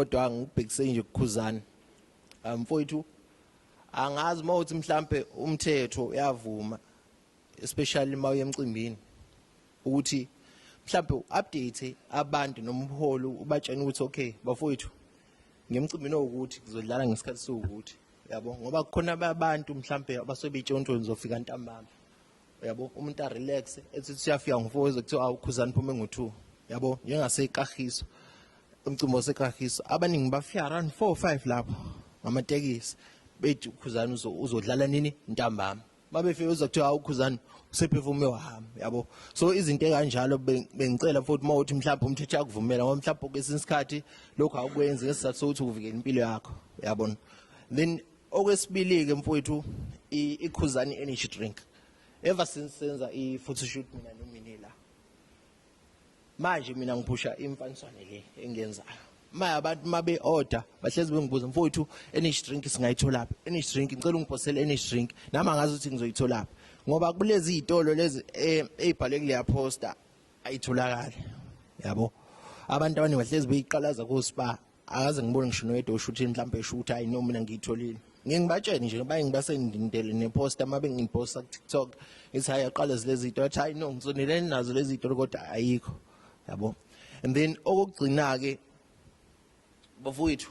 Kodwa ngibhekise nje kuKhuzani. Mfowethu, angazi mawuthi mhlambe umthetho uyavuma, especially mawuye emcimbini, ukuthi mhlambe uupdate abantu noma ubuholi, ubatshena ukuthi, "Okay bafowethu, ngemcimbini owukuthi kuzodlala ngesikhathi siwukuthi," yabo, ngoba kukhona abantu mhlambe abasuke beyitshela ukuthi ngizofika ntambama, uyabo, umuntu arelax, ethi siyafika ngo-4, kuthiwa awuKhuzani phume ngo-2, yabo. NjengaseKagiso, umcimbi waseKagiso, abaningi bafika around 4 5 lapho ngamatekisi, bethi uKhuzani uzodlala nini ntambama. Mabefika uza kuthiwa awuKhuzani useperforme wahamba, yabo. So izinto ekanjalo bengicela futhi uma uthi mhlawumbe umthetho yakuvumela, ngoba mhlawumbe kwesinye isikhathi lokho awukwenzi ngesizathu sokuthi uvikela impilo yakho, yabona. Then okwesibili-ke mfowethu, iKhuzani energy drink, ever since senza i-photoshoot mina noMini la, manje mina ngiphusha imfaniswane le engiyenzayo. Manje abantu uma be-order bahlezi bengibuza, "Mfowethu, energy drink singayitholaphi? Energy drink, ngicela ungiphosele energy drink." Nami angazi ukuthi ngizoyitholaphi, ngoba kulezi iy'tolo lezi ey'bhalwe kuleya poster ayitholakali, yabo. Abantu abaningi bahlezi beyiqalaza ko-Spar, akaze ngibone ngisho noyedwa oshuthini mhlawumbe esho ukuthi, "Hayi no, mina ngiyitholile." Ngike ngibatshele nje, baye ngibasendindele neposter uma bengiposta ku-TikTok, ngithi, "Hayi, aqala lezi zinto." Athi, "Hayi no, ngisondelene nazo lezi zinto, kodwa ayikho," yabo. And then okokugcina-ke bafowethu,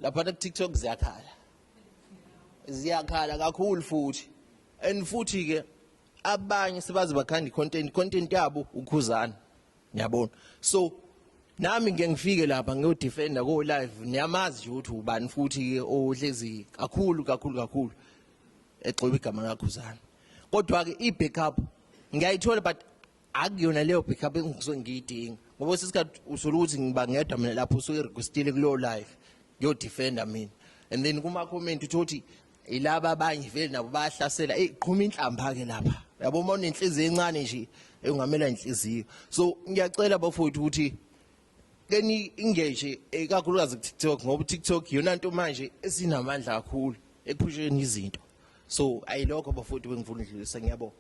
lapha ku-TikTok ziyakhala, ziyakhala kakhulu futhi, and futhi-ke abanye sebaze bakhanda i-content, content yabo uKhuzani, ngiyabona. So nami ngike ngifike lapha ngiyodefenda ko live, niyamazi nje ukuthi ubani futhi ke ohlezi kakhulu kakhulu kakhulu egxoba igama kaKhuzani. Kodwa ke i-backup ngiyayithola, but akuyona leyo backup engisuke ngiyidinga, ngoba kwesinye isikhathi uthola ukuthi ngiba ngedwa mina lapho usuke requestile kuleyo live, ngiyodefenda mina, and then kuma comment uthola ukuthi ilaba abanye vele nabo bayahlasela, ey, qhuma inhlamba ke lapha, yabo. Uma unenhliziyo encane nje, ungamela inhliziyo. So ngiyacela bafowethu ukuthi ke ni engage, ikakhulukazi ku TikTok, ngoba TikTok iyona nto manje esinamandla kakhulu ekuphusheni izinto. So ayilokho bafowethu bengifuna udlulisa, ngiyabonga.